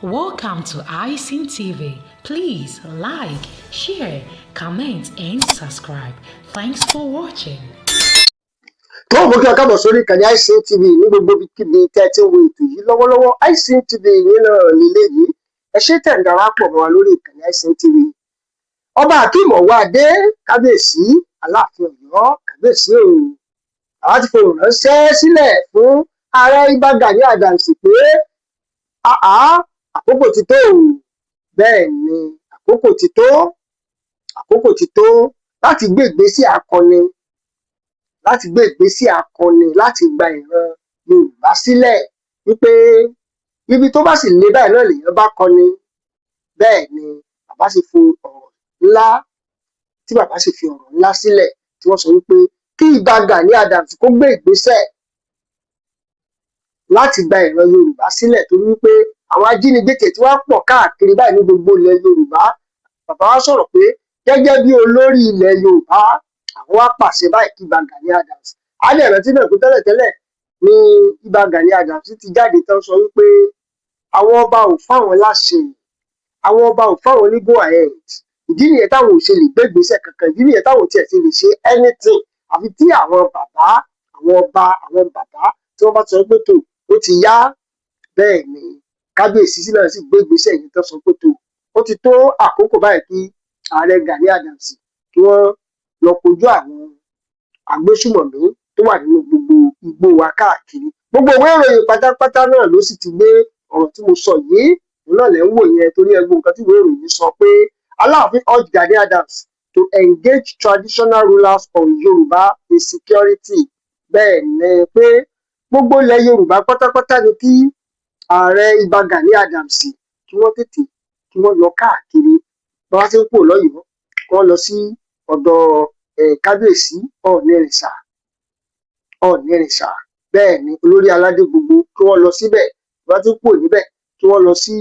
Welcome to iSyn TV. Please like, share, comment, and subscribe. Thanks for watching. Tó mú kí ọ káàbọ̀ sórí ìkànnì iSyn TV ní gbogbo ibikíbi tẹ́ ẹ ti ń wo ètò yìí lọ́wọ́lọ́wọ́. iSyn TV yìí náà lélẹ́yìí. Ẹ ṣé tẹ̀ ń darapọ̀ mọ́ wa lórí ìkànnì iSyn TV. Ọba Akeem Ọwọ́adé, kábíyèsí Aláàfin Ọ̀yọ́, kábíyèsí o. Àwa ti fohùn ránṣẹ́ sílẹ̀ fún Ààrẹ Ìbà Gani Adams pé àá, àkókò ti tó o. Bẹ́ẹ̀ ni, àkókò ti tó, àkókò ti tó láti gbé ìgbésẹ̀ akọni, láti gbé ìgbésẹ̀ akọni láti gba ìran Yorùbá sílẹ̀, wípé ibi tó bá sì le báyìí náà lèèyàn bá kọni. Bẹ́ẹ̀ ni bàbá sì fi ọ̀rọ̀ ńlá, tí bàbá sì fi ọ̀rọ̀ ńlá sílẹ̀, tí wọ́n sọ wípé kí Ìbà Gani Adams kó gbé ìgbésẹ̀ láti gba ìran Yorùbá sílẹ̀, torí wípé àwọn ajínigbé tiẹ̀ tí wọ́n pọ̀ káàkiri báyìí ní gbogbo ilẹ̀ Yorùbá. Bàbá wa sọ̀rọ̀ pé gẹ́gẹ́ bí olórí ilẹ̀ Yorùbá, àwọn wá pàṣẹ báyìí kí Ìbà Gani Adams á lè rántí náà pé tẹ́lẹ̀tẹ́lẹ̀ ni Ìbà Gani Adams ti jáde tán, sọ wípé àwọn ọba ò fáwọn láṣẹ, àwọn ọba ò fáwọn ní go ahead. Ìdí nìyẹn táwọn ò ṣe lè gbé ìgbésẹ̀ kankan, ìdí nìyẹn táwọn ò tiẹ̀ ṣe lè ṣe anything, àfi tí àwọn bàbá, àwọn ọba, àwọn bàbá tí wọ́n bá sọ pé tó, ó ti yá. Bẹ́ẹ̀ ni kábíyèsí sí náà sì gbé ìgbésẹ̀ yìí tán, sọ pé tó, ó ti tó àkókò báyìí kí Ààrẹ Gani Adams kí wọ́n lọ kojú àwọn agbésùmọ̀mí tó wà nínú gbogbo igbó wa káàkiri. Gbogbo ìwé ìròyìn pátápátá náà ló sì ti gbé ọ̀rọ̀ tí mo sọ yìí. Òun náà lẹ̀ ń wò yẹn, torí ẹgbẹ́ nǹkan tí ìwé ìròyìn sọ pé Aláàfin urged Gani Adams to engage traditional rulers on Yorùbá insecurity. Bẹ́ẹ̀ ni pé gbogbo ilẹ̀ Yorùbá pátápátá ni kí Ààrẹ Ìbà Gani Adams kí wọ́n tètè kí wọ́n lọ káàkiri. Bí wọ́n ti ń kúrò lọ́yọ̀ọ́, kí wọ́n lọ sí ọ̀dọ̀ kábíyèsí Ọọ̀nirìṣà, Ọọ̀nirìṣà. Bẹ́ẹ̀ ni, olórí aládé gbogbo, kí wọ́n lọ síbẹ̀. Bí wọ́n ti ń kúrò níbẹ̀, kí wọ́n lọ sí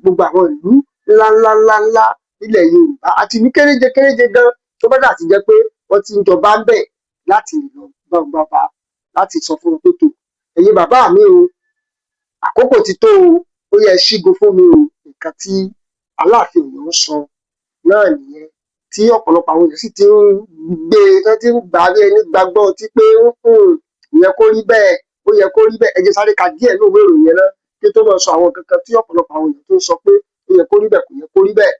gbogbo àwọn ìlú ńláńlá ńláńlá nílẹ̀ Yorùbá àti ìlú kéréje kéréje gan tó bá dà ti jẹ́ pé wọ́n ti ń jọba ń bẹ̀, láti lọ bá bàbá, láti sọ fún wọn pé, tó, ẹ̀yin bàbá mi o, àkókò ti tó o, ó yẹ ẹ ṣígun fún mi o. Nǹkan tí Aláàfin Ọ̀yọ́ ń sọ náà nìyẹn, tí ọ̀pọ̀lọpọ̀ àwọn èèyàn sì ti ń gbé e, tó ti ń gbà á bí ẹni gbàgbọ́ ọtí pé "Kò yẹ kó rí bẹ́ẹ̀, ó yẹ kó rí bẹ́ẹ̀." Ẹ jẹ́ sáré ka díẹ̀ nínú ìwé ìròyìn yẹn náà kí tó máa sọ àwọn nǹkan kan tí ọ̀pọ̀lọpọ̀ àwọn èèyàn tó ń sọ pé ó yẹ kó rí bẹ́ẹ̀, kò yẹ kó rí bẹ́ẹ̀.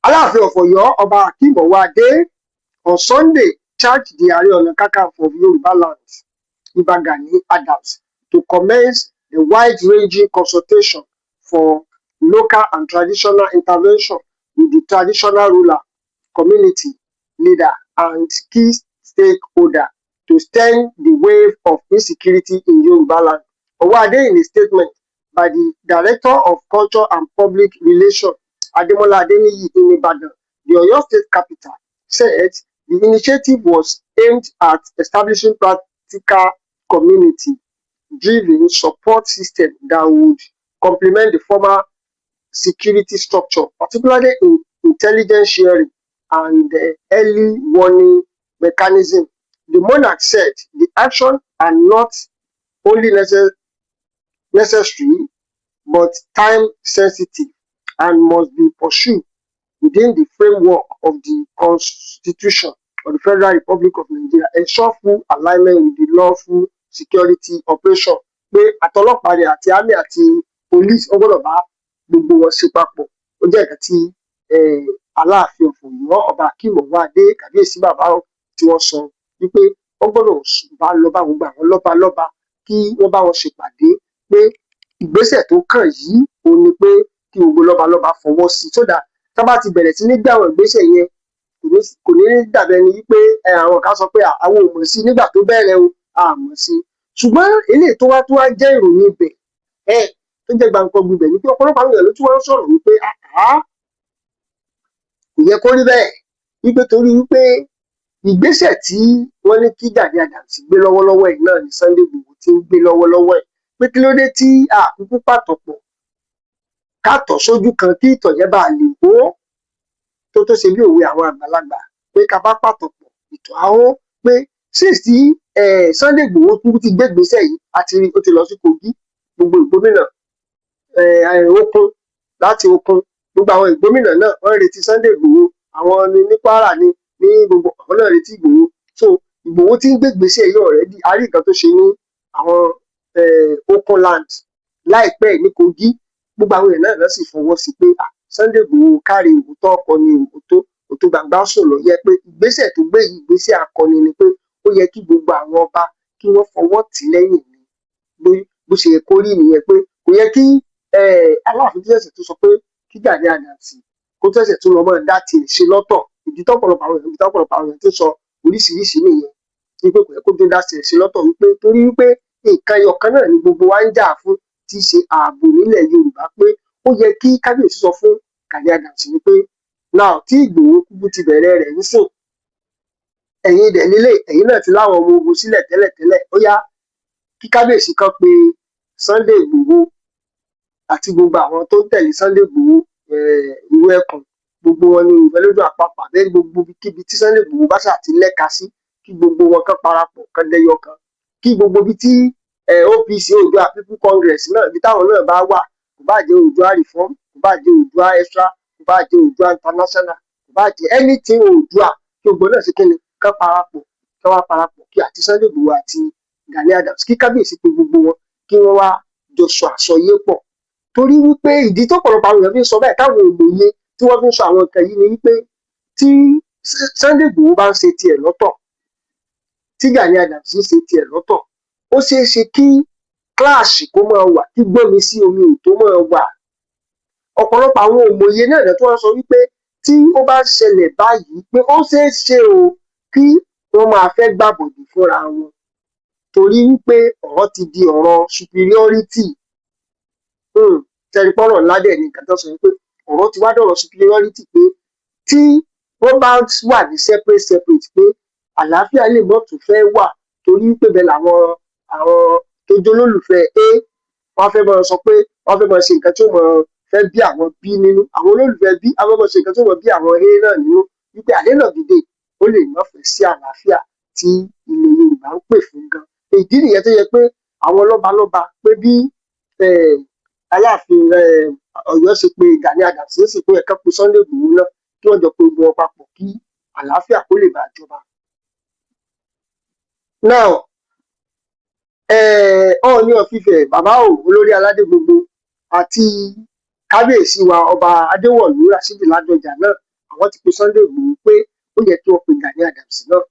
Aláàfin of Ọ̀yọ́, Ọba Akeem Ọwọ́adé, on Sunday charged the Ààrẹ Ọ̀nà Kakanfò of Yorùbá land, Ìbà Gani Adams, to commence a wide-ranging consultation for local and traditional intervention with the traditional ruler, community leader and key stakeholder to stem the wave of insecurity in Yoruba land. Owoade, in a statement by the Director of Culture and Public Relations, Ademola Adeniyi, in Ibadan, the Oyo State capital, said the initiative was aimed at establishing practical community-driven support system that would complement the formal security structure, particularly in intelligence sharing and early warning mechanism. The monarch said the action are not only necessary but time-sensitive and must be pursued within the framework of the Constitution of the Federal Republic of Nigeria, ensure full alignment with the lawful security operation, pé àtọlọ́pàá rẹ̀ àti army àti police, wọ́n gbọ́dọ̀ bá gbogbo wọn ṣe papọ̀. Ó jẹ́ nǹkan tí Aláàfin of Ọ̀yọ́, Ọba Akeem Ọwọ́adé, kábíyèsí bàbá o, tí wọ́n sọ wípé wọ́n gbọ́dọ̀ bá lọ bá gbogbo àwọn lọ́balọ́ba, kí wọ́n bá wọn ṣèpàdé, pé ìgbésẹ̀ tó kàn yìí òun ni pé kí gbogbo lọ́balọ́ba fọwọ́ sí i, so that tá bá ti bẹ̀rẹ̀ sí ní gbé àwọn ìgbésẹ̀ yẹn, kò ní dàbí ẹni wípé àwọn kan sọ pé àwọn ò mọ̀ sí nígbà tó bẹ̀rẹ̀ o, a mọ̀ sí. Ṣùgbọ́n eléyìí tó wá jẹ́ ìròyìn ibẹ̀ tó jẹ́ gbàǹkangbì ibẹ̀ ni pé ọ̀pọ̀lọpọ̀ àwọn èèyàn ló tún wá ń sọ̀rọ̀ wípé àá, kò yẹ kó rí bẹ́ẹ̀, wípé torí wípé ìgbésẹ̀ tí wọ́n ní kí Gani Adams gbé lọ́wọ́lọ́wọ́ yìí náà ni Sunday Igboho ti ń gbé lọ́wọ́lọ́wọ́ yìí, pé kí ló dé tí àkúkú pàtọ̀pọ̀ ká tọ̀ sójú kan kí ìtọ̀ yẹn bá lè hó tó ṣe bí òwe àwọn àgbàlagbà pé ká bá pàtọ̀pọ̀, ìtọ̀ á hó, pé since tí Sunday Igboho kúkú ti gbé ìgbésẹ̀ yìí, àti rí ó ti lọ sí Kogi, gbogbo Gbogbo ìgbómìnà okun láti okun, gbogbo àwọn ìgbómìnà náà, wọ́n ń retí Sunday Ìgbòho. Àwọn ní Kwara ní gbogbo àwọn náà retí Ìgbòho. So Ìgbòho tí ń gbé ìgbésẹ̀ yìí already. A rí nǹkan tó ṣe ní àwọn okun land láìpẹ́ ní Kogi. Gbogbo àwọn èèyàn náà sì fọwọ́ sí pé, ah, Sunday Ìgbòho káre, òótọ́ ọkọ ni òótọ́ òótọ́ gbàgbá sùn lọ yẹ pé ìgbésẹ̀ tó gbé yìí, ìgbésẹ̀ akọni ni, pé ó yẹ kí gbogbo àwọn ọba kí wọ́n fọwọ́ tì í lẹ́yìn ni. Bí bó ṣe yẹ kó rí nìyẹn, pé kò yẹ kí Aláàfin tó ṣẹ̀ṣẹ̀ tó sọ pé kí Gani Adams kó ṣẹ̀ṣẹ̀ tó lọ máa dá tiẹ̀ ṣe lọ́tọ̀. Ìdí tọ́pọ̀lọpọ̀ àwọn èèyàn tó sọ oríṣiríṣi nìyẹn, wípé kò yẹ kó tó dá tiẹ̀ ṣe lọ́tọ̀, wípé torí wípé nǹkan ẹyọ kan náà ni gbogbo wa ń jà fún, tí í ṣe ààbò nílẹ̀ Yorùbá, pé ó yẹ kí kábíyèsí sọ fún Gani Adams ni pé now tí Ìgbòho kúkú ti bẹ̀rẹ̀ rẹ̀ nísìn, ẹ̀yin dẹ̀ nílé, ẹ̀yin náà ti láwọn ọmọ ogun sílẹ̀ tẹ́lẹ̀tẹ́lẹ̀, ó yá, kí kábíyèsí kan pe Sunday Ìgbòho àti gbogbo àwọn tó ń tẹ̀lé Sunday Ìgbòho, ìlú ẹkùn, gbogbo wọn ní ìfẹ́lódún àpapọ̀ àbẹ́, gbogbo ibikíbi tí Sunday Ìgbòho bá ṣáà ti lẹ́ka sí, kí gbogbo wọn kán parapọ̀, kán dẹyọ kan, kí gbogbo ibi tí OPC, Oòduà People Congress náà, ibi táwọn náà bá wà, kò bá jẹ́ Oòduà Reform, kò bá jẹ́ Oòduà Extra, kò bá jẹ́ Oòduà International, kò bá jẹ́ anything Oòduà, kí gbogbo náà ṣe kíni, kán parapọ̀, kán wá parapọ̀, kí àti Sunday Ìgbòho àti Gani Adams, kí kábíyèsí pe gbogbo wọn, kí wọ́n wá jọ sọ àsọyé pọ̀. Torí wípé ìdí tó pọ̀lọpọ̀ àwọn èèyàn fi ń sọ bẹ́ẹ̀, táwọn òmòye tí wọ́n fi ń sọ àwọn nǹkan yìí, ni wípé tí Sunday Ìgbòho bá ń ṣe tiẹ̀ lọ́tọ̀, tí Gani Adams ń ṣe tiẹ̀ lọ́tọ̀, ó ṣeé ṣe kí clash kó máa wà, kí gbọ́nmi sí omi ò tó máa wà. Ọ̀pọ̀lọpọ̀ àwọn òmòye náà tó wá sọ wípé tí ó bá ṣẹlẹ̀ báyìí, pé ó ṣeé ṣe o kí wọ́n máa fẹ́ gbàbọ̀dè fúnra wọn, torí wípé ọ̀rọ̀ ti di ọ̀rọ̀ superiority. Ṣẹ́ni pọ́rọ̀ ńlá dẹ̀ ni nǹkan tó sọ yẹn, pé ọ̀rọ̀ ti wá dọ̀rọ̀ superiority, pé tí wọ́n bá wà ní separate separate, pé àlàáfíà lè mọ́ tún fẹ́ wà, torí pé bẹ́ẹ̀ làwọn àwọn tó jólólùfẹ́ A, wọ́n fẹ́ máa sọ pé wọ́n fẹ́ máa ṣe nǹkan tí ó máa fẹ́ bí àwọn B nínú, àwọn olólùfẹ́ B àwọn máa ṣe nǹkan tí ó máa bí àwọn A náà nínú, wípé at the end of the day, ó lè má fẹ́ sí àlàáfíà tí ilẹ̀ Yorùbá ń pè fún gan. Ìdí nìyẹn tó yẹ pé àwọn lọ́balọ́ba, pé bí Aláàfin Ọ̀yọ́ ṣe pé Gani Adams ó sì pé ẹ̀ka pe Sunday Igboho náà, kí wọ́n jọ pé gbogbo wọn papọ̀, kí àlàáfíà kó lè bàa jọba. Now, Ọọ̀ni of Ifẹ̀, bàbá o, olórí aládé gbogbo, àti kábíyèsí wa, Ọba Adéwọ̀lú Rasheed Ládọjà náà, àwọn ti pe Sunday Igboho pé ó yẹ kí wọ́n pe Gani Adams náà,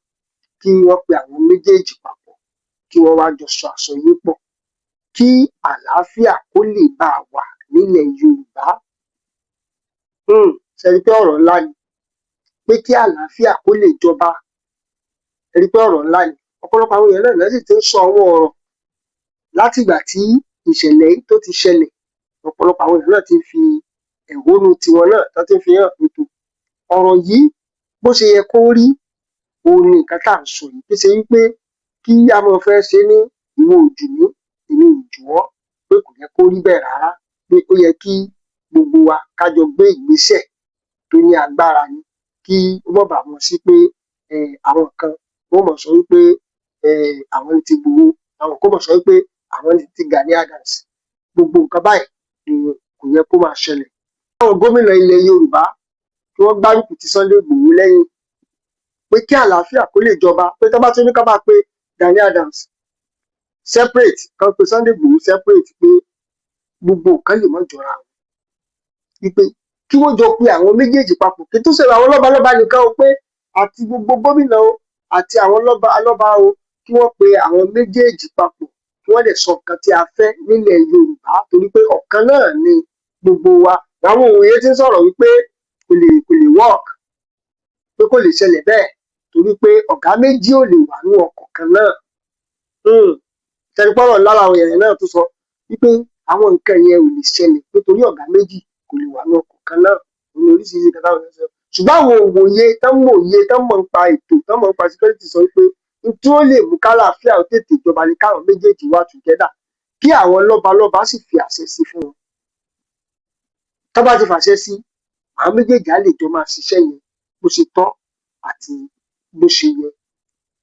kí wọ́n pe àwọn méjèèjì papọ̀, kí wọ́n wá jọ sọ àsọyé pọ̀, kí àlàáfíà kó lè bá a wà nílẹ̀ Yorùbá. Ṣe rí i pé ọ̀rọ̀ ńlá ni, pé kí àlàáfíà kó lè jọba? Ẹ rí i pé ọ̀rọ̀ ńlá ni. Ọ̀pọ̀lọpọ̀ àwọn èèyàn náà sì ti ń sọ àwọn ọ̀rọ̀ látìgbà tí ìṣẹ̀lẹ̀ yìí tó ti ṣẹlẹ̀. Ọ̀pọ̀lọpọ̀ àwọn èèyàn náà ti ń fi ẹ̀hónú tiwọn náà tó ti ń fi hàn pé ọ̀rọ̀ yìí, bó ṣe yẹ kó rí òun ni nǹkan tá à ń sọ yìí. Kì í ṣe wípé kí á máa fẹ́ ṣe ní ìwọ ò jù mí, èmi ò jù ọ́, pé kò yẹ kó rí bẹ́ẹ̀ rárá, pé ó yẹ kí gbogbo wa ká jọ gbé ìgbésẹ̀ tó ní agbára ni, kí ó má bàa mọ sí pé àwọn kan wọ́n mọ̀ sọ wípé àwọn ní ti Ìgbòho, àwọn kan mọ̀ sọ wípé àwọn ní ti Gani Adams. Gbogbo nǹkan báyìí ni kò yẹ kó máa ṣẹlẹ̀. Àwọn gómìnà ilẹ̀ Yorùbá, kí wọ́n gbárùkù ti Sunday Ìgbòho lẹ́yìn, pé kí àlàáfíà kó lè jọba, pé tó bá tún ní ká bá pé Gani Adams separate, kan pé Sunday Ìgbòho separate, pé gbogbo nǹkan lè má jọra wọn, wípé kí wọ́n jọ pe àwọn méjèèjì papọ̀, kí tó ṣẹlẹ̀, àwọn lọ́balọ́ba nìkan o, pé àti gbogbo gómìnà o, àti àwọn lọ́ba lọ́ba o, kí wọ́n pe àwọn méjèèjì papọ̀, kí wọ́n lè sọ nǹkan tí a fẹ́ nílẹ̀ Yorùbá, torí pé ọ̀kan náà ni gbogbo wa. Àwọn òye tí ń sọ̀rọ̀ wípé kò lè work, pé kò lè ṣẹlẹ̀ bẹ́ẹ̀, torí pé ọ̀gá méjì ò lè wà ní ọkọ̀ kan náà. Ṣẹ́ni pọ́rọ̀ ńlá làwọn èèyàn náà tún sọ, wípé àwọn nǹkan yẹn ò lè ṣẹlẹ̀, pé torí ọ̀gá méjì kò lè wà ní ọkọ̀ kan náà. Òun ni oríṣiríṣi nǹkan táwọn èèyàn sọ. Ṣùgbọ́n àwọn òwòye tán mòye, tán mọ̀ nípa ètò, tán mọ̀ nípa security, sọ wípé n tí ó lè mú kálàáfíà ó tètè jọba ni káwọn méjèèjì wà together, kí àwọn lọ́balọ́ba sì fi àṣẹ sí fún wọn. Tán bá ti fàṣẹ sí, àwọn méjèèjì á lè jọ máa ṣiṣẹ́ yẹn bó ṣe tọ́ àti bó ṣe yẹ.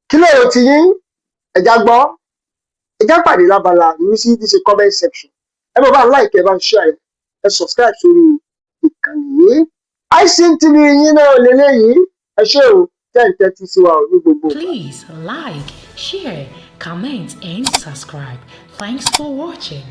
Kí lèrò tiyín? Ẹ já gbọ́, ẹ já pàdé lábala ìrísí tí ṣe comment section. Ẹ bá ń like, ẹ bá ń share, ẹ subscribe sórí ìkànnì yìí. iSeen TV yín náà lélẹ́yìí. Ẹ ṣé o tẹ́ ń tẹ́tí sí wa ò ní gbogbo ìgbà. Please like, share, comment, and subscribe. Thanks for watching.